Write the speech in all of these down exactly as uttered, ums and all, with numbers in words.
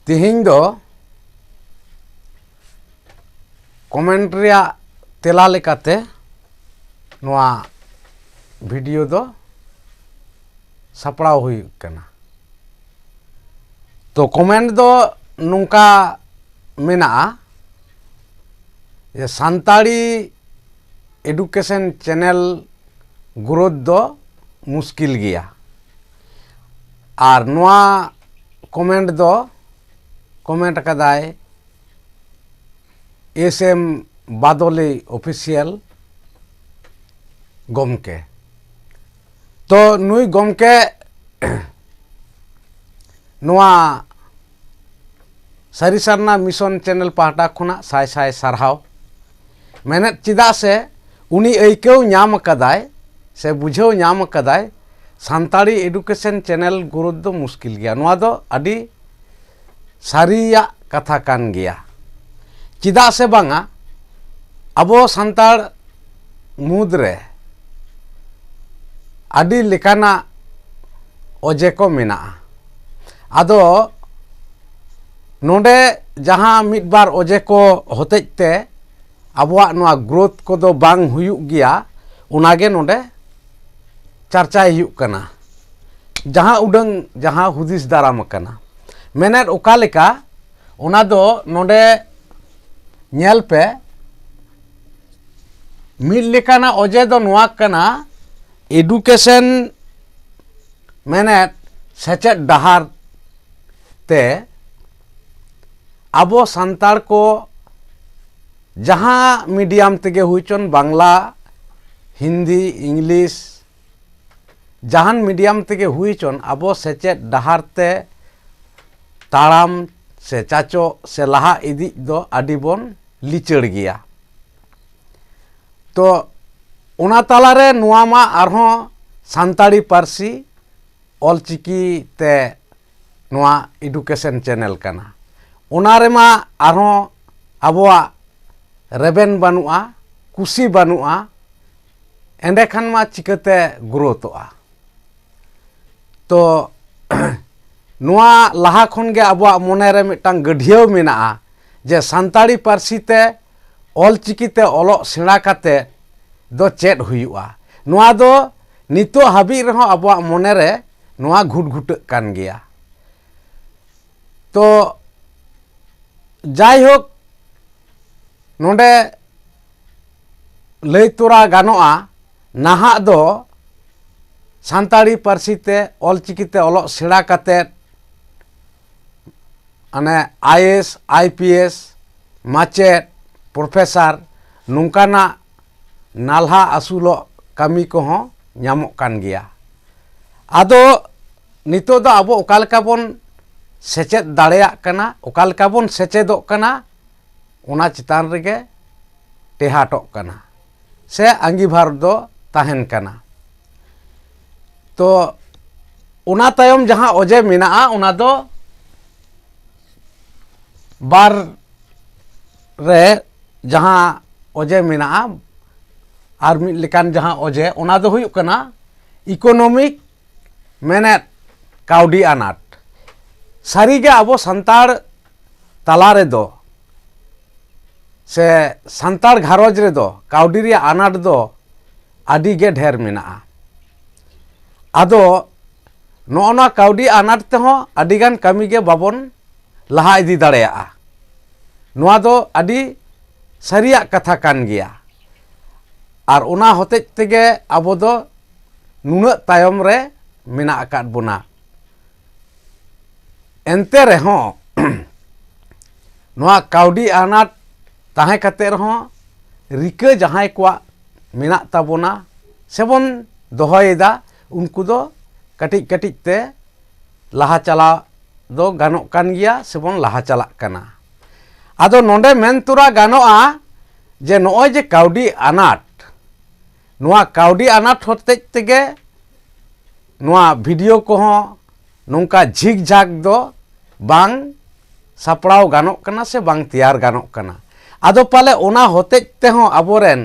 ᱛᱮᱦᱮᱧ ᱫᱚ ᱠᱚᱢᱮᱱᱴ ᱨᱮᱭᱟᱜ ᱛᱮᱞᱟ ᱞᱮᱠᱟᱛᱮ ᱱᱚᱣᱟ ᱵᱷᱤᱰᱤᱭᱳ ᱫᱚ ᱥᱟᱯᱲᱟᱣ ᱦᱩᱭᱩᱜ ᱠᱟᱱᱟ᱾ ᱛᱚ, ᱠᱚᱢᱮᱱᱴ ᱫᱚ ᱱᱚᱝᱠᱟ ᱢᱮᱱᱟᱜᱼᱟ ᱡᱮ, ᱥᱟᱱᱛᱟᱲᱤ ᱮᱰᱩᱠᱮᱥᱚᱱ ᱪᱮᱱᱮᱞ ᱜᱨᱳᱛᱷ ᱫᱚ ᱢᱩᱥᱠᱤᱞ ᱜᱮᱭᱟ᱾ ᱟᱨ ᱱᱚᱣᱟ ᱠᱚᱢᱮᱱᱴ ᱫᱚ ᱠᱚᱢᱮᱱᱴ ᱟᱠᱟᱫᱟᱭ ᱮᱥ ᱮᱢ ᱵᱟᱫᱚᱞᱤ ᱚᱯᱷᱤᱥᱤᱭᱟᱞ ᱜᱚᱢᱠᱮ᱾ ᱛᱚ, ᱱᱩᱭ ᱜᱚᱢᱠᱮ ᱱᱚᱣᱟ ᱥᱟᱹᱨᱤ ᱥᱟᱨᱱᱟ ᱢᱤᱥᱚᱱ ᱪᱮᱱᱮᱞ ᱯᱟᱦᱴᱟ ᱠᱷᱚᱱᱟᱜ ᱥᱟᱭ ᱥᱟᱭ ᱥᱟᱨᱦᱟᱣ᱾ ᱢᱮᱱᱮᱫ, ᱪᱮᱫᱟᱜ ᱥᱮ ᱩᱱᱤ ᱟᱹᱭᱠᱟᱹᱣ ᱧᱟᱢ ᱟᱠᱟᱫᱟᱭ ᱥᱮ ᱵᱩᱡᱷᱟᱹᱣ ᱧᱟᱢ ᱟᱠᱟᱫᱟᱭ, ᱥᱟᱱᱛᱟᱲᱤ ᱮᱰᱩᱠᱮᱥᱚᱱ ᱪᱮᱱᱮᱞ ᱜᱨᱳᱛᱷ ᱫᱚ ᱢᱩᱥᱠᱤᱞ ᱜᱮᱭᱟ᱾ ᱱᱚᱣᱟ ᱫᱚ ᱟᱹᱰᱤ ᱥᱟᱹᱨᱤᱭᱟᱜ ᱠᱟᱛᱷᱟ ᱠᱟᱱ ᱜᱮᱭᱟ᱾ ᱪᱮᱫᱟᱜ ᱥᱮ ᱵᱟᱝᱟ, ᱟᱵᱚ ᱥᱟᱱᱛᱟᱲ ᱢᱩᱫᱽᱨᱮ ᱟᱹᱰᱤ ᱞᱮᱠᱟᱱᱟᱜ ᱚᱡᱮ ᱠᱚ ᱢᱮᱱᱟᱜᱼᱟ᱾ ᱟᱫᱚ ᱱᱚᱰᱮ ᱡᱟᱦᱟᱸ ᱢᱤᱫ ᱵᱟᱨ ᱚᱡᱮ ᱠᱚ ᱦᱚᱛᱮᱡ ᱛᱮ ᱟᱵᱚᱣᱟᱜ ᱱᱚᱣᱟ ᱜᱨᱳᱛᱷ ᱠᱚᱫᱚ ᱵᱟᱝ ᱦᱩᱭᱩᱜ ᱜᱮᱭᱟ, ᱚᱱᱟᱜᱮ ᱱᱚᱰᱮ ᱪᱟᱨᱪᱟᱭ ᱦᱩᱭᱩᱜ ᱠᱟᱱᱟ᱾ ᱡᱟᱦᱟᱸ ᱩᱰᱟᱹᱝ ᱡᱟᱦᱟᱸ ᱦᱩᱫᱤᱥ ᱫᱟᱨᱟᱢ ᱟᱠᱟᱱᱟ, ᱢᱮᱱᱮᱫ ᱚᱠᱟ ᱞᱮᱠᱟ, ᱚᱱᱟ ᱫᱚ ᱱᱚᱰᱮ ᱧᱮᱞ ᱯᱮ᱾ ᱢᱤᱫ ᱞᱮᱠᱟᱱᱟᱜ ᱚᱡᱮ ᱫᱚ ᱱᱚᱣᱟ ᱠᱟᱱᱟ, ᱮᱰᱩᱠᱮᱥᱚᱱ ᱢᱮᱱᱮᱫ ᱥᱮᱪᱮᱫ ᱰᱟᱦᱟᱨ ᱛᱮ ᱟᱵᱚ ᱥᱟᱱᱛᱟᱲ ᱠᱚ ᱡᱟᱦᱟᱸ ᱢᱤᱰᱤᱭᱟᱢ ᱛᱮᱜᱮ ᱦᱩᱭ ᱪᱚᱱ, ᱵᱟᱝᱞᱟ, ᱦᱤᱱᱫᱤ, ᱤᱝᱞᱤᱥ, ᱡᱟᱦᱟᱱ ᱢᱤᱰᱤᱭᱟᱢ ᱛᱮᱜᱮ ᱦᱩᱭ ᱪᱚᱱ, ᱟᱵᱚ ᱥᱮᱪᱮᱫ ᱰᱟᱦᱟᱨ ᱛᱮ ᱛᱟᱲᱟᱢ ᱥᱮ ᱪᱟᱪᱚ ᱥᱮ ᱞᱟᱦᱟ ᱤᱫᱤᱜ ᱫᱚ ᱟᱹᱰᱤ ᱵᱚᱱ ᱞᱤᱪᱟᱹᱲ ᱜᱮᱭᱟ᱾ ᱛᱚ, ᱚᱱᱟ ᱛᱟᱞᱟᱨᱮ ᱱᱚᱣᱟ ᱢᱟ ᱟᱨᱦᱚᱸ ᱥᱟᱱᱛᱟᱲᱤ ᱯᱟᱹᱨᱥᱤ ᱚᱞᱪᱤᱠᱤ ᱛᱮ ᱱᱚᱣᱟ ᱮᱰᱩᱠᱮᱥᱚᱱ ᱪᱮᱱᱮᱞ ᱠᱟᱱᱟ᱾ ᱚᱱᱟ ᱨᱮᱢᱟ ᱟᱨᱦᱚᱸ ᱟᱵᱚᱣᱟᱜ ᱨᱮᱵᱮᱱ ᱵᱟᱹᱱᱩᱜᱼᱟ, ᱠᱩᱥᱤ ᱵᱟᱹᱱᱩᱜᱼᱟ, ᱮᱸᱰᱮᱠᱷᱟᱱ ᱢᱟ ᱪᱤᱠᱟᱹᱛᱮ ᱜᱨᱳᱛᱷᱚᱜᱼᱟ? ᱛᱚ, ᱱᱚᱣᱟ ᱞᱟᱦᱟ ᱠᱷᱚᱱ ᱜᱮ ᱟᱵᱚᱣᱟᱜ ᱢᱚᱱᱮ ᱨᱮ ᱢᱤᱫᱴᱟᱝ ᱜᱟᱹᱰᱷᱭᱟᱹᱣ ᱢᱮᱱᱟᱜᱼᱟ ᱡᱮ ᱥᱟᱱᱛᱟᱲᱤ ᱯᱟᱹᱨᱥᱤ ᱛᱮ, ᱚᱞ ᱪᱤᱠᱤ ᱛᱮ ᱚᱞᱚᱜ ᱥᱮᱬᱟ ᱠᱟᱛᱮ ᱫᱚ ᱪᱮᱫ ᱦᱩᱭᱩᱜᱼᱟ᱾ ᱱᱚᱣᱟ ᱫᱚ ᱱᱤᱛᱚᱜ ᱦᱟᱹᱵᱤᱡ ᱨᱮᱦᱚᱸ ᱟᱵᱚᱣᱟᱜ ᱢᱚᱱᱮ ᱨᱮ ᱱᱚᱣᱟ ᱜᱷᱩᱴᱜᱷᱩᱴᱟᱹᱜ ᱠᱟᱱ ᱜᱮᱭᱟ᱾ ᱛᱚ ᱡᱟᱭᱦᱳᱠ, ᱱᱚᱰᱮ ᱞᱟᱹᱭ ᱛᱚᱨᱟ ᱜᱟᱱᱚᱜᱼᱟ, ᱱᱟᱦᱟᱜ ᱫᱚ ᱥᱟᱱᱛᱟᱲᱤ ᱯᱟᱹᱨᱥᱤ ᱛᱮ, ᱚᱞ ᱪᱤᱠᱤ ᱛᱮ ᱚᱞᱚᱜ ᱥᱮᱬᱟ ᱠᱟᱛᱮᱫ ᱢᱟᱱᱮ I A S, I P S, ᱢᱟᱪᱮᱫ, ᱯᱨᱚᱯᱷᱮᱥᱟᱨ, ᱱᱚᱝᱠᱟᱱᱟᱜ ᱱᱟᱞᱦᱟ ᱟᱹᱥᱩᱞᱚᱜ ᱠᱟᱹᱢᱤ ᱠᱚᱦᱚᱸ ᱧᱟᱢᱚᱜ ᱠᱟᱱ ᱜᱮᱭᱟ᱾ ᱟᱫᱚ ᱱᱤᱛᱚᱜ ᱫᱚ ᱟᱵᱚ ᱚᱠᱟ ᱞᱮᱠᱟ ᱵᱚᱱ ᱥᱮᱪᱮᱫ ᱫᱟᱲᱮᱭᱟᱜ ᱠᱟᱱᱟ, ᱚᱠᱟ ᱞᱮᱠᱟ ᱵᱚᱱ ᱥᱮᱪᱮᱫᱚᱜ ᱠᱟᱱᱟ, ᱚᱱᱟ ᱪᱮᱛᱟᱱ ᱨᱮᱜᱮ ᱴᱮᱦᱟᱴᱚᱜ ᱠᱟᱱᱟ ᱥᱮ ᱟᱸᱜᱤᱵᱷᱟᱨ ᱫᱚ ᱛᱟᱦᱮᱱ ᱠᱟᱱᱟ᱾ ᱛᱚ ᱚᱱᱟ ᱛᱟᱭᱚᱢ ᱡᱟᱦᱟᱸ ᱚᱡᱮ ᱢᱮᱱᱟᱜᱼᱟ, ᱚᱱᱟ ᱫᱚ ᱵᱟᱨ ᱨᱮ ᱡᱟᱦᱟᱸ ᱚᱡᱮ ᱢᱮᱱᱟᱜᱼᱟ, ᱟᱨ ᱢᱤᱫ ᱞᱮᱠᱟᱱ ᱡᱟᱦᱟᱸ ᱚᱡᱮ, ᱚᱱᱟ ᱫᱚ ᱦᱩᱭᱩᱜ ᱠᱟᱱᱟ ᱤᱠᱳᱱᱚᱢᱤᱠ, ᱢᱮᱱᱮᱫ ᱠᱟᱹᱣᱰᱤ ᱟᱱᱟᱴ᱾ ᱥᱟᱹᱨᱤᱜᱮ ᱟᱵᱚ ᱥᱟᱱᱛᱟᱲ ᱛᱟᱞᱟ ᱨᱮᱫᱚ ᱥᱮ ᱥᱟᱱᱛᱟᱲ ᱜᱷᱟᱨᱚᱸᱡᱽ ᱨᱮᱫᱚ ᱠᱟᱹᱣᱰᱤ ᱨᱮᱭᱟᱜ ᱟᱱᱟᱴ ᱫᱚ ᱟᱹᱰᱤ ᱜᱮ ᱰᱷᱮᱨ ᱢᱮᱱᱟᱜᱼᱟ᱾ ᱟᱫᱚ ᱱᱚᱜᱼᱚ ᱱᱚᱣᱟ ᱠᱟᱹᱣᱰᱤ ᱟᱱᱟᱴ ᱛᱮᱦᱚᱸ ᱟᱹᱰᱤᱜᱟᱱ ᱠᱟᱹᱢᱤ ᱜᱮ ᱵᱟᱵᱚᱱ ᱞᱟᱦᱟ ᱤᱫᱤ ᱫᱟᱲᱮᱭᱟᱜᱼᱟ᱾ ᱱᱚᱣᱟ ᱫᱚ ᱟᱹᱰᱤ ᱥᱟᱹᱨᱤᱭᱟᱜ ᱠᱟᱛᱷᱟ ᱠᱟᱱ ᱜᱮᱭᱟ᱾ ᱟᱨ ᱚᱱᱟ ᱦᱚᱛᱮᱡ ᱛᱮᱜᱮ ᱟᱵᱚ ᱫᱚ ᱱᱩᱱᱟᱹᱜ ᱛᱟᱭᱚᱢ ᱨᱮ ᱢᱮᱱᱟᱜ ᱟᱠᱟᱫ ᱵᱚᱱᱟ᱾ ᱮᱱᱛᱮ ᱨᱮᱦᱚᱸ ᱱᱚᱣᱟ ᱠᱟᱹᱣᱰᱤ ᱟᱱᱟᱴ ᱛᱟᱦᱮᱸ ᱠᱟᱛᱮ ᱨᱮᱦᱚᱸ ᱨᱤᱠᱟᱹ ᱡᱟᱦᱟᱸᱭ ᱠᱚᱣᱟᱜ ᱢᱮᱱᱟᱜ ᱛᱟᱵᱚᱱᱟ ᱥᱮᱵᱚᱱ ᱫᱚᱦᱚᱭᱮᱫᱟ, ᱩᱱᱠᱩ ᱫᱚ ᱠᱟᱹᱴᱤᱡ ᱠᱟᱹᱴᱤᱡ ᱛᱮ ᱞᱟᱦᱟ ᱪᱟᱞᱟᱣ ᱫᱚ ᱜᱟᱱᱚᱜ ᱠᱟᱱ ᱜᱮᱭᱟ ᱥᱮᱵᱚᱱ ᱞᱟᱦᱟ ᱪᱟᱞᱟᱜ ᱠᱟᱱᱟ᱾ ᱟᱫᱚ ᱱᱚᱰᱮ ᱢᱮᱱ ᱛᱚᱨᱟ ᱜᱟᱱᱚᱜᱼᱟ ᱡᱮ ᱱᱚᱜᱼᱚᱭ ᱡᱮ ᱠᱟᱹᱣᱰᱤ ᱟᱱᱟᱴ, ᱱᱚᱣᱟ ᱠᱟᱹᱣᱰᱤ ᱟᱱᱟᱴ ᱦᱚᱛᱮᱡ ᱛᱮᱜᱮ ᱱᱚᱣᱟ ᱵᱷᱤᱰᱤᱭᱳ ᱠᱚᱦᱚᱸ ᱱᱚᱝᱠᱟ ᱡᱷᱤᱠ ᱡᱷᱟᱠ ᱫᱚ ᱵᱟᱝ ᱥᱟᱯᱲᱟᱣ ᱜᱟᱱᱚᱜ ᱠᱟᱱᱟ ᱥᱮ ᱵᱟᱝ ᱛᱮᱭᱟᱨ ᱜᱟᱱᱚᱜ ᱠᱟᱱᱟ᱾ ᱟᱫᱚ ᱯᱟᱞᱮ ᱚᱱᱟ ᱦᱚᱛᱮᱡ ᱛᱮᱦᱚᱸ ᱟᱵᱚᱨᱮᱱ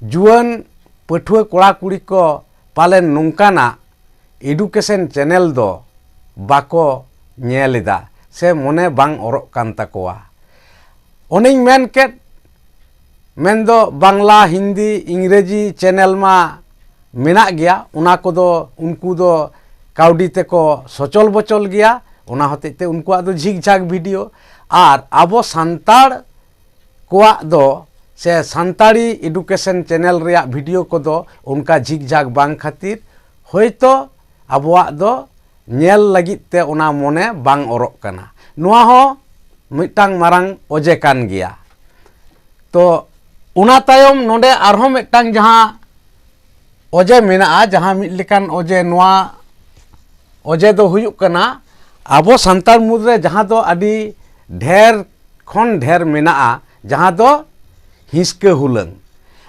ᱡᱩᱣᱟᱹᱱ ᱯᱟᱹᱴᱷᱩᱣᱟᱹ ᱠᱚᱲᱟ ᱠᱩᱲᱤ ᱠᱚ ᱯᱟᱞᱮᱱ ᱱᱚᱝᱠᱟᱱᱟᱜ ᱮᱰᱩᱠᱮᱥᱚᱱ ᱪᱮᱱᱮᱞ ᱫᱚ ᱵᱟᱠᱚ ᱧᱮᱞ ᱮᱫᱟ ᱥᱮ ᱢᱚᱱᱮ ᱵᱟᱝ ᱚᱨᱚᱜ ᱠᱟᱱ ᱛᱟᱠᱚᱣᱟ᱾ ᱚᱱᱮᱧ ᱢᱮᱱ ᱠᱮᱫ, ᱢᱮᱱᱫᱚ ᱵᱟᱝᱞᱟ, ᱦᱤᱱᱫᱤ, ᱤᱝᱨᱮᱡᱤ ᱪᱮᱱᱮᱞ ᱢᱟ ᱢᱮᱱᱟᱜ ᱜᱮᱭᱟ, ᱚᱱᱟ ᱠᱚᱫᱚ ᱩᱱᱠᱩ ᱫᱚ ᱠᱟᱹᱣᱰᱤ ᱛᱮᱠᱚ ᱥᱚᱪᱚᱞ ᱵᱚᱪᱚᱞ ᱜᱮᱭᱟ, ᱚᱱᱟ ᱦᱚᱛᱮᱡ ᱛᱮ ᱩᱱᱠᱩᱣᱟᱜ ᱫᱚ ᱡᱷᱤᱠ ᱡᱷᱟᱠ ᱵᱷᱤᱰᱤᱭᱳ᱾ ᱟᱨ ᱟᱵᱚ ᱥᱟᱱᱛᱟᱲ ᱠᱚᱣᱟᱜ ᱫᱚ ᱥᱮ ᱥᱟᱱᱛᱟᱲᱤ ᱮᱰᱩᱠᱮᱥᱚᱱ ᱪᱮᱱᱮᱞ ᱨᱮᱭᱟᱜ ᱵᱷᱤᱰᱤᱭᱳ ᱠᱚᱫᱚ ᱚᱱᱠᱟ ᱡᱷᱤᱠ ᱡᱷᱟᱠ ᱵᱟᱝ ᱠᱷᱟᱹᱛᱤᱨ ᱦᱚᱭᱛᱚ ᱟᱵᱚᱣᱟᱜ ᱫᱚ ᱧᱮᱞ ᱞᱟᱹᱜᱤᱫ ᱛᱮ ᱚᱱᱟ ᱢᱚᱱᱮ ᱵᱟᱝ ᱚᱨᱚᱜ ᱠᱟᱱᱟ᱾ ᱱᱚᱣᱟ ᱦᱚᱸ ᱢᱤᱫᱴᱟᱝ ᱢᱟᱨᱟᱝ ᱚᱡᱮ ᱠᱟᱱ ᱜᱮᱭᱟ᱾ ᱛᱚ ᱚᱱᱟ ᱛᱟᱭᱚᱢ ᱱᱚᱰᱮ ᱟᱨᱦᱚᱸ ᱢᱤᱫᱴᱟᱝ ᱡᱟᱦᱟᱸ ᱚᱡᱮ ᱢᱮᱱᱟᱜᱼᱟ, ᱡᱟᱦᱟᱸ ᱢᱤᱫ ᱞᱮᱠᱟᱱ ᱚᱡᱮ, ᱱᱚᱣᱟ ᱚᱡᱮ ᱫᱚ ᱦᱩᱭᱩᱜ ᱠᱟᱱᱟ ᱟᱵᱚ ᱥᱟᱱᱛᱟᱲ ᱢᱩᱫᱽᱨᱮ ᱡᱟᱦᱟᱸ ᱫᱚ ᱟᱹᱰᱤ ᱰᱷᱮᱨ ᱠᱷᱚᱱ ᱰᱷᱮᱨ ᱢᱮᱱᱟᱜᱼᱟ, ᱡᱟᱦᱟᱸ ᱫᱚ ᱦᱤᱸᱥᱠᱟᱹ ᱦᱩᱞᱟᱹᱝ᱾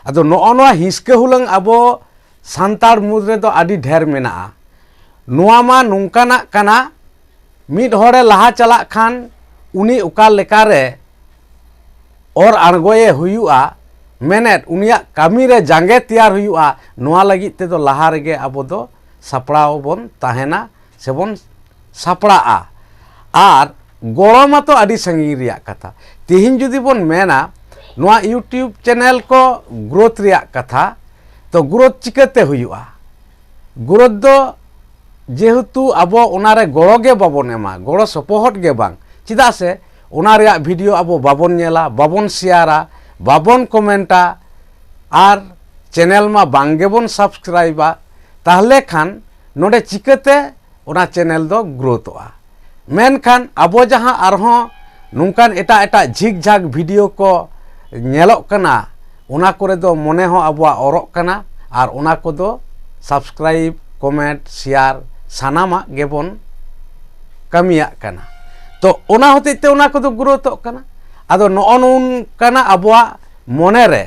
ᱟᱫᱚ ᱱᱚᱜᱼᱚ ᱱᱚᱣᱟ ᱦᱤᱸᱥᱠᱟᱹ ᱦᱩᱞᱟᱹᱝ ᱟᱵᱚ ᱥᱟᱱᱛᱟᱲ ᱢᱩᱫᱽ ᱨᱮᱫᱚ ᱟᱹᱰᱤ ᱰᱷᱮᱨ ᱢᱮᱱᱟᱜᱼᱟ᱾ ᱱᱚᱣᱟ ᱢᱟ ᱱᱚᱝᱠᱟᱱᱟᱜ ᱠᱟᱱᱟ, ᱢᱤᱫ ᱦᱚᱲᱮ ᱞᱟᱦᱟ ᱪᱟᱞᱟᱜ ᱠᱷᱟᱱ ᱩᱱᱤ ᱚᱠᱟ ᱞᱮᱠᱟᱨᱮ ᱚᱨ ᱟᱬᱜᱚᱭᱮ ᱦᱩᱭᱩᱜᱼᱟ, ᱢᱮᱱᱮᱫ ᱩᱱᱤᱭᱟᱜ ᱠᱟᱹᱢᱤ ᱨᱮ ᱡᱟᱸᱜᱮ ᱛᱮᱭᱟᱨ ᱦᱩᱭᱩᱜᱼᱟ, ᱱᱚᱣᱟ ᱞᱟᱹᱜᱤᱫ ᱛᱮᱫᱚ ᱞᱟᱦᱟ ᱨᱮᱜᱮ ᱟᱵᱚ ᱫᱚ ᱥᱟᱯᱲᱟᱣ ᱵᱚᱱ ᱛᱟᱦᱮᱱᱟ ᱥᱮᱵᱚᱱ ᱥᱟᱯᱲᱟᱜᱼᱟ᱾ ᱟᱨ ᱜᱚᱲᱚ ᱢᱟᱛᱚ ᱟᱹᱰᱤ ᱥᱟᱺᱜᱤᱧ ᱨᱮᱭᱟᱜ ᱠᱟᱛᱷᱟ᱾ ᱛᱮᱦᱮᱧ ᱡᱩᱫᱤ ᱵᱚᱱ ᱢᱮᱱᱟ ᱱᱚᱣᱟ YouTube ᱪᱮᱱᱮᱞ ᱠᱚ ᱜᱨᱳᱛᱷ ᱨᱮᱭᱟᱜ ᱠᱟᱛᱷᱟ, ᱛᱚ ᱜᱨᱳᱛᱷ ᱪᱤᱠᱟᱹᱛᱮ ᱦᱩᱭᱩᱜᱼᱟ? ᱜᱨᱳᱛᱷ ᱫᱚ ᱡᱮᱦᱮᱛᱩ ᱟᱵᱚ ᱚᱱᱟᱨᱮ ᱜᱚᱲᱚ ᱜᱮ ᱵᱟᱵᱚᱱ ᱮᱢᱟ, ᱜᱚᱲᱚ ᱥᱚᱯᱚᱦᱚᱫ ᱜᱮ ᱵᱟᱝ, ᱪᱮᱫᱟᱜ ᱥᱮ ᱚᱱᱟ ᱨᱮᱭᱟᱜ ᱵᱷᱤᱰᱤᱭᱳ ᱟᱵᱚ ᱵᱟᱵᱚᱱ ᱧᱮᱞᱟ, ᱵᱟᱵᱚᱱ ᱥᱮᱭᱟᱨᱟ, ᱵᱟᱵᱚᱱ ᱠᱚᱢᱮᱱᱴᱟ, ᱟᱨ ᱪᱮᱱᱮᱞ ᱢᱟ ᱵᱟᱝ ᱜᱮᱵᱚᱱ ᱥᱟᱵᱥᱠᱨᱟᱭᱤᱵᱟ, ᱛᱟᱦᱚᱞᱮ ᱠᱷᱟᱱ ᱱᱚᱰᱮ ᱪᱤᱠᱟᱹᱛᱮ ᱚᱱᱟ ᱪᱮᱱᱮᱞ ᱫᱚ ᱜᱨᱳᱛᱷᱚᱜᱼᱟ? ᱢᱮᱱᱠᱷᱟᱱ ᱟᱵᱚ ᱡᱟᱦᱟᱸ ᱟᱨᱦᱚᱸ ᱱᱚᱝᱠᱟᱱ ᱮᱴᱟᱜ ᱮᱴᱟᱜ ᱡᱷᱤᱠ ᱡᱷᱟᱠ ᱵᱷᱤᱰᱤᱭᱳ ᱠᱚ ᱧᱮᱞᱚᱜ ᱠᱟᱱᱟ, ᱚᱱᱟ ᱠᱚᱨᱮ ᱫᱚ ᱢᱚᱱᱮ ᱦᱚᱸ ᱟᱵᱚᱣᱟᱜ ᱚᱨᱚᱜ ᱠᱟᱱᱟ, ᱟᱨ ᱚᱱᱟ ᱠᱚᱫᱚ ᱥᱟᱵᱥᱠᱨᱟᱭᱤᱵ, ᱠᱚᱢᱮᱱᱴ, ᱥᱮᱭᱟᱨ ᱥᱟᱱᱟᱢᱟᱜ ᱜᱮᱵᱚᱱ ᱠᱟᱹᱢᱤᱭᱟᱜ ᱠᱟᱱᱟ᱾ ᱛᱚ ᱚᱱᱟ ᱦᱚᱛᱮᱡ ᱛᱮ ᱚᱱᱟ ᱠᱚᱫᱚ ᱜᱨᱳᱛᱷᱚᱜ ᱠᱟᱱᱟ᱾ ᱟᱫᱚ ᱱᱚᱜᱼᱚ ᱱᱚᱝᱠᱟᱱᱟᱜ ᱟᱵᱚᱣᱟᱜ ᱢᱚᱱᱮ ᱨᱮ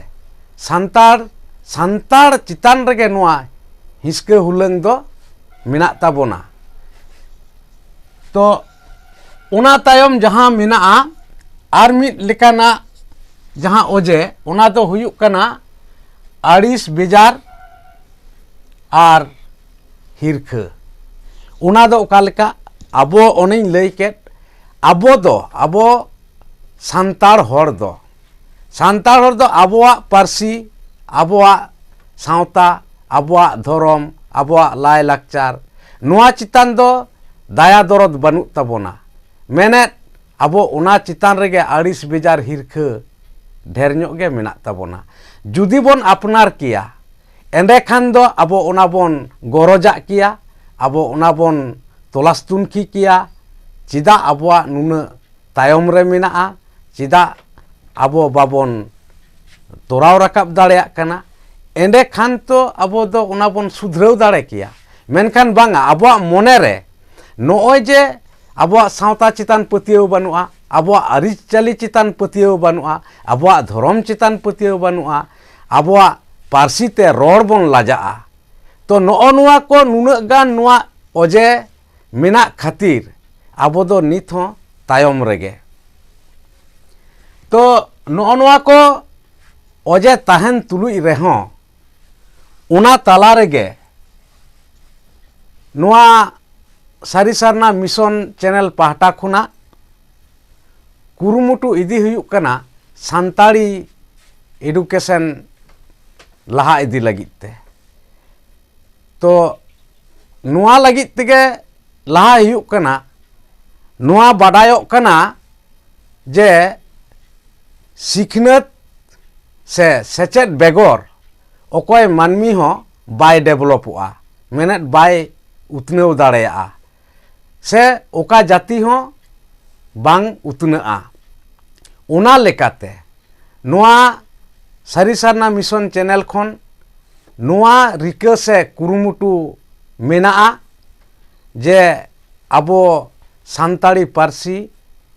ᱥᱟᱱᱛᱟᱲ, ᱥᱟᱱᱛᱟᱲ ᱪᱮᱛᱟᱱ ᱨᱮᱜᱮ ᱱᱚᱣᱟ ᱦᱤᱸᱥᱠᱟᱹ ᱦᱩᱞᱟᱹᱝ ᱫᱚ ᱢᱮᱱᱟᱜ ᱛᱟᱵᱚᱱᱟ᱾ ᱛᱚ ᱚᱱᱟ ᱛᱟᱭᱚᱢ ᱡᱟᱦᱟᱸ ᱢᱮᱱᱟᱜᱼᱟ ᱟᱨ ᱢᱤᱫ ᱞᱮᱠᱟᱱᱟᱜ ᱡᱟᱦᱟᱸ ᱚᱡᱮ, ᱚᱱᱟ ᱫᱚ ᱦᱩᱭᱩᱜ ᱠᱟᱱᱟ ᱟᱹᱲᱤᱥ ᱵᱮᱡᱟᱨ ᱟᱨ ᱦᱤᱨᱠᱷᱟᱹ᱾ ᱚᱱᱟ ᱫᱚ ᱚᱠᱟ ᱞᱮᱠᱟ? ᱟᱵᱚ ᱚᱱᱮᱧ ᱞᱟᱹᱭ ᱠᱮᱫ, ᱟᱵᱚ ᱫᱚ, ᱟᱵᱚ ᱥᱟᱱᱛᱟᱲ ᱦᱚᱲ ᱫᱚ, ᱥᱟᱱᱛᱟᱲ ᱦᱚᱲ ᱫᱚ ᱟᱵᱚᱣᱟᱜ ᱯᱟᱹᱨᱥᱤ, ᱟᱵᱚᱣᱟᱜ ᱥᱟᱶᱛᱟ, ᱟᱵᱚᱣᱟᱜ ᱫᱷᱚᱨᱚᱢ, ᱟᱵᱚᱣᱟᱜ ᱞᱟᱭᱼᱞᱟᱠᱪᱟᱨ, ᱱᱚᱣᱟ ᱪᱮᱛᱟᱱ ᱫᱚ ᱫᱟᱭᱟ ᱫᱚᱨᱚᱫ ᱵᱟᱹᱱᱩᱜ ᱛᱟᱵᱚᱱᱟ᱾ ᱢᱮᱱᱮᱫ, ᱟᱵᱚ ᱚᱱᱟ ᱪᱮᱛᱟᱱ ᱨᱮᱜᱮ ᱟᱹᱲᱤᱥ, ᱵᱮᱡᱟᱨ, ᱦᱤᱨᱠᱷᱟᱹ ᱰᱷᱮᱨ ᱧᱚᱜ ᱜᱮ ᱢᱮᱱᱟᱜ ᱛᱟᱵᱚᱱᱟ᱾ ᱡᱩᱫᱤ ᱵᱚᱱ ᱟᱯᱱᱟᱨ ᱠᱮᱭᱟ, ᱮᱸᱰᱮᱠᱷᱟᱱ ᱫᱚ ᱟᱵᱚ ᱚᱱᱟ ᱵᱚᱱ ᱜᱚᱨᱚᱡᱟᱜ ᱠᱮᱭᱟ, ᱟᱵᱚ ᱚᱱᱟ ᱵᱚᱱ ᱛᱚᱞᱟᱥ ᱛᱩᱱᱠᱷᱤ ᱠᱮᱭᱟ, ᱪᱮᱫᱟᱜ ᱟᱵᱚᱣᱟᱜ ᱱᱩᱱᱟᱹᱜ ᱛᱟᱭᱚᱢ ᱨᱮ ᱢᱮᱱᱟᱜᱼᱟ, ᱪᱮᱫᱟᱜ ᱟᱵᱚ ᱵᱟᱵᱚᱱ ᱛᱚᱨᱟᱣ ᱨᱟᱠᱟᱵ ᱫᱟᱲᱮᱭᱟᱜ ᱠᱟᱱᱟ᱾ ᱮᱸᱰᱮᱠᱷᱟᱱ ᱛᱚ ᱟᱵᱚ ᱫᱚ ᱚᱱᱟ ᱵᱚᱱ ᱥᱩᱫᱷᱨᱟᱹᱣ ᱫᱟᱲᱮ ᱠᱮᱭᱟ᱾ ᱢᱮᱱᱠᱷᱟᱱ ᱵᱟᱝᱟ, ᱟᱵᱚᱣᱟᱜ ᱢᱚᱱᱮ ᱨᱮ ᱱᱚᱜᱼᱚᱭ ᱡᱮ ᱟᱵᱚᱣᱟᱜ ᱥᱟᱶᱛᱟ ᱪᱮᱛᱟᱱ ᱯᱟᱹᱛᱭᱟᱹᱣ ᱵᱟᱹᱱᱩᱜᱼᱟ, ᱟᱵᱚᱣᱟᱜ ᱟᱹᱨᱤᱪᱟᱹᱞᱤ ᱪᱮᱛᱟᱱ ᱯᱟᱹᱛᱭᱟᱹᱣ ᱵᱟᱹᱱᱩᱜᱼᱟ, ᱟᱵᱚᱣᱟᱜ ᱫᱷᱚᱨᱚᱢ ᱪᱮᱛᱟᱱ ᱯᱟᱹᱛᱭᱟᱹᱣ ᱵᱟᱹᱱᱩᱜᱼᱟ, ᱟᱵᱚᱣᱟᱜ ᱯᱟᱹᱨᱥᱤ ᱛᱮ ᱨᱚᱲ ᱵᱚᱱ ᱞᱟᱡᱟᱜᱼᱟ᱾ ᱛᱚ, ᱱᱚᱜᱼᱚ ᱱᱚᱣᱟ ᱠᱚ ᱱᱩᱱᱟᱹᱜ ᱜᱟᱱ ᱱᱚᱣᱟ ᱚᱡᱮ ᱢᱮᱱᱟᱜ ᱠᱷᱟᱹᱛᱤᱨ ᱟᱵᱚ ᱫᱚ ᱱᱤᱛ ᱦᱚᱸ ᱛᱟᱭᱚᱢ ᱨᱮᱜᱮ᱾ ᱛᱚ, ᱱᱚᱜᱼᱚ ᱱᱚᱣᱟ ᱠᱚ ᱚᱡᱮ ᱛᱟᱦᱮᱱ ᱛᱩᱞᱩᱡ ᱨᱮᱦᱚᱸ, ᱚᱱᱟ ᱛᱟᱞᱟ ᱨᱮᱜᱮ ᱱᱚᱣᱟ ᱥᱟᱹᱨᱤ ᱥᱟᱨᱱᱟ ᱢᱤᱥᱚᱱ ᱪᱮᱱᱮᱞ ᱯᱟᱦᱴᱟ ᱠᱷᱚᱱᱟᱜ ᱠᱩᱨᱩᱢᱩᱴᱩ ᱤᱫᱤ ᱦᱩᱭᱩᱜ ᱠᱟᱱᱟ ᱥᱟᱱᱛᱟᱲᱤ ᱮᱰᱩᱠᱮᱥᱚᱱ ᱞᱟᱦᱟ ᱤᱫᱤ ᱞᱟᱹᱜᱤᱫ ᱛᱮ᱾ ᱛᱚ, ᱱᱚᱣᱟ ᱞᱟᱹᱜᱤᱫ ᱛᱮᱜᱮ ᱞᱟᱦᱟ ᱦᱩᱭᱩᱜ ᱠᱟᱱᱟ᱾ ᱱᱚᱣᱟ ᱵᱟᱰᱟᱭᱚᱜ ᱠᱟᱱᱟ ᱡᱮ ᱥᱤᱠᱷᱱᱟᱹᱛ ᱥᱮ ᱥᱮᱪᱮᱫ ᱵᱮᱜᱚᱨ ᱚᱠᱚᱭ ᱢᱟᱹᱱᱢᱤ ᱦᱚᱸ ᱵᱟᱭ ᱰᱮᱵᱷᱞᱚᱯᱚᱜᱼᱟ, ᱢᱮᱱᱮᱫ ᱵᱟᱭ ᱩᱛᱱᱟᱹᱣ ᱫᱟᱲᱮᱭᱟᱜᱼᱟ, ᱥᱮ ᱚᱠᱟ ᱡᱟᱹᱛᱤ ᱦᱚᱸ ᱵᱟᱝ ᱩᱛᱱᱟᱹᱜᱼᱟ᱾ ᱚᱱᱟ ᱞᱮᱠᱟᱛᱮ ᱱᱚᱣᱟ ᱥᱟᱹᱨᱤ ᱥᱟᱨᱱᱟ ᱢᱤᱥᱚᱱ ᱪᱮᱱᱮᱞ ᱠᱷᱚᱱ ᱱᱚᱣᱟ ᱨᱤᱠᱟᱹ ᱥᱮ ᱠᱩᱨᱩᱢᱩᱴᱩ ᱢᱮᱱᱟᱜᱼᱟ ᱡᱮ ᱟᱵᱚ ᱥᱟᱱᱛᱟᱲᱤ ᱯᱟᱹᱨᱥᱤ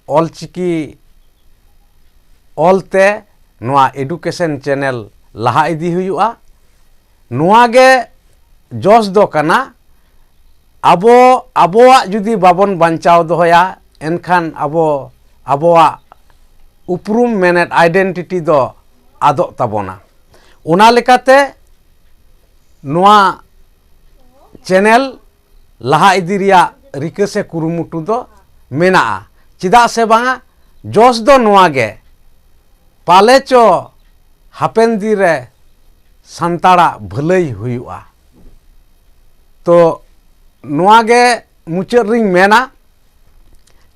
ᱚᱞᱪᱤᱠᱤ ᱚᱞᱛᱮ ᱱᱚᱣᱟ ᱮᱰᱩᱠᱮᱥᱚᱱ ᱪᱮᱱᱮᱞ ᱞᱟᱦᱟ ᱤᱫᱤ ᱦᱩᱭᱩᱜᱼᱟ᱾ ᱱᱚᱣᱟ ᱜᱮ ᱡᱚᱥ ᱫᱚ ᱠᱟᱱᱟ᱾ ᱟᱵᱚ ᱟᱵᱚᱣᱟᱜ ᱡᱩᱫᱤ ᱵᱟᱵᱚᱱ ᱵᱟᱧᱪᱟᱣ ᱫᱚᱦᱚᱭᱟ, ᱮᱱᱠᱷᱟᱱ ᱟᱵᱚ ᱟᱵᱚᱣᱟᱜ ᱩᱯᱨᱩᱢ, ᱢᱮᱱᱮᱫ ᱟᱭᱰᱮᱱᱴᱤᱴᱤ ᱫᱚ ᱟᱫᱚᱜ ᱛᱟᱵᱚᱱᱟ᱾ ᱚᱱᱟ ᱞᱮᱠᱟᱛᱮ ᱱᱚᱣᱟ ᱪᱮᱱᱮᱞ ᱞᱟᱦᱟ ᱤᱫᱤ ᱨᱮᱭᱟᱜ ᱨᱤᱠᱟᱹ ᱥᱮ ᱠᱩᱨᱩᱢᱩᱴᱩ ᱫᱚ ᱢᱮᱱᱟᱜᱼᱟ᱾ ᱪᱮᱫᱟᱜ ᱥᱮ ᱵᱟᱝᱟ, ᱡᱚᱥ ᱫᱚ ᱱᱚᱣᱟ ᱜᱮ, ᱯᱟᱞᱮ ᱪᱚ ᱦᱟᱯᱮᱱ ᱫᱤᱱ ᱨᱮ ᱥᱟᱱᱛᱟᱲᱟᱜ ᱵᱷᱟᱹᱞᱟᱹᱭ ᱦᱩᱭᱩᱜᱼᱟ᱾ ᱛᱚ ᱱᱚᱣᱟ ᱜᱮ ᱢᱩᱪᱟᱹᱫ ᱨᱤᱧ ᱢᱮᱱᱟ,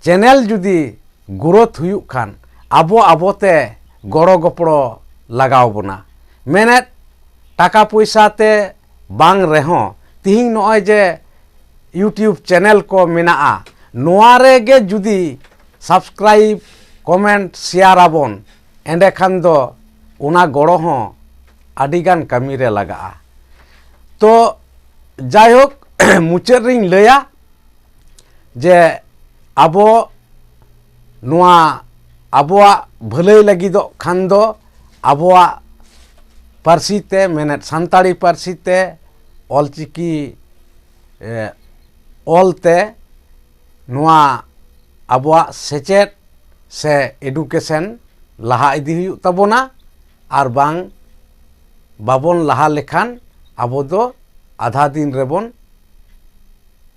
ᱪᱮᱱᱮᱞ ᱡᱩᱫᱤ ᱜᱨᱳᱛᱷ ᱦᱩᱭᱩᱜ ᱠᱷᱟᱱ ᱟᱵᱚ ᱟᱵᱚᱛᱮ ᱜᱚᱲᱚ ᱜᱚᱯᱚᱲᱚ ᱞᱟᱜᱟᱣ ᱵᱚᱱᱟ᱾ ᱢᱮᱱᱮᱫ ᱴᱟᱠᱟ ᱯᱚᱭᱥᱟ ᱛᱮ ᱵᱟᱝ ᱨᱮᱦᱚᱸ, ᱛᱤᱦᱤᱧ ᱱᱚᱜᱼᱚᱭ ᱡᱮ YouTube ᱪᱮᱱᱮᱞ ᱠᱚ ᱢᱮᱱᱟᱜᱼᱟ, ᱱᱚᱣᱟ ᱨᱮᱜᱮ ᱡᱩᱫᱤ subscribe, comment, share ᱟᱵᱚᱱ, ᱮᱸᱰᱮᱠᱷᱟᱱ ᱫᱚ ᱚᱱᱟ ᱜᱚᱲᱚ ᱦᱚᱸ ᱟᱹᱰᱤᱜᱟᱱ ᱠᱟᱹᱢᱤᱨᱮ ᱞᱟᱜᱟᱜᱼᱟ᱾ ᱛᱚ ᱡᱟᱭᱦᱳᱠ, ᱢᱩᱪᱟᱹᱫ ᱨᱤᱧ ᱞᱟᱹᱭᱟ ᱡᱮ ᱟᱵᱚ ᱱᱚᱣᱟ ᱟᱵᱚᱣᱟᱜ ᱵᱷᱟᱹᱞᱟᱹᱭ ᱞᱟᱹᱜᱤᱫᱚᱜ ᱠᱷᱟᱱ ᱫᱚ ᱟᱵᱚᱣᱟᱜ ᱯᱟᱹᱨᱥᱤ ᱛᱮ, ᱢᱮᱱᱮᱫ ᱥᱟᱱᱛᱟᱲᱤ ᱯᱟᱹᱨᱥᱤ ᱛᱮ ᱚᱞᱪᱤᱠᱤ, ᱮ, ᱚᱞ ᱛᱮ ᱱᱚᱣᱟ ᱟᱵᱚᱣᱟᱜ ᱥᱮᱪᱮᱫ ᱥᱮ education ᱞᱟᱦᱟ ᱤᱫᱤ ᱦᱩᱭᱩᱜ ᱛᱟᱵᱚᱱᱟ᱾ ᱟᱨ ᱵᱟᱝ ᱵᱟᱵᱚᱱ ᱞᱟᱦᱟ ᱞᱮᱠᱷᱟᱱ ᱟᱵᱚ ᱫᱚ ᱟᱫᱷᱟ ᱫᱤᱱ ᱨᱮᱵᱚᱱ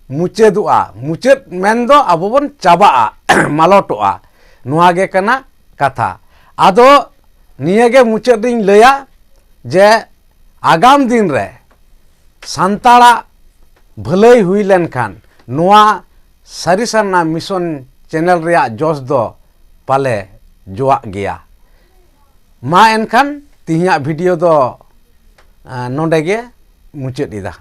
ᱢᱩᱪᱟᱹᱫᱚᱜᱼᱟ᱾ ᱢᱩᱪᱟᱹᱫ ᱢᱮᱱᱫᱚ ᱟᱵᱚ ᱵᱚᱱ ᱪᱟᱵᱟᱜᱼᱟ, ᱢᱟᱞᱚᱴᱚᱜᱼᱟ᱾ ᱱᱚᱣᱟ ᱜᱮ ᱠᱟᱱᱟ ᱠᱟᱛᱷᱟ᱾ ᱟᱫᱚ ᱱᱤᱭᱟᱹ ᱜᱮ ᱢᱩᱪᱟᱹᱫ ᱨᱤᱧ ᱞᱟᱹᱭᱟ ᱡᱮ ᱟᱜᱟᱢ ᱫᱤᱱ ᱨᱮ ᱥᱟᱱᱛᱟᱲᱟᱜ ᱵᱷᱟᱹᱞᱟᱹᱭ ᱦᱩᱭ ᱞᱮᱱᱠᱷᱟᱱ ᱱᱚᱣᱟ ᱥᱟᱹᱨᱤ ᱥᱟᱨᱱᱟ ᱢᱤᱥᱚᱱ ᱪᱮᱱᱮᱞ ᱨᱮᱭᱟᱜ ᱡᱚᱥ ᱫᱚ ᱯᱟᱞᱮ ᱡᱚᱣᱟᱜ ᱜᱮᱭᱟ᱾ ᱢᱟ ᱮᱱᱠᱷᱟᱱ ᱛᱮᱦᱮᱧᱟᱜ ᱵᱷᱤᱰᱤᱭᱳ ᱫᱚ, ᱟᱸ, ᱱᱚᱰᱮ ᱜᱮ ᱢᱩᱪᱟᱹᱫ ᱮᱫᱟ᱾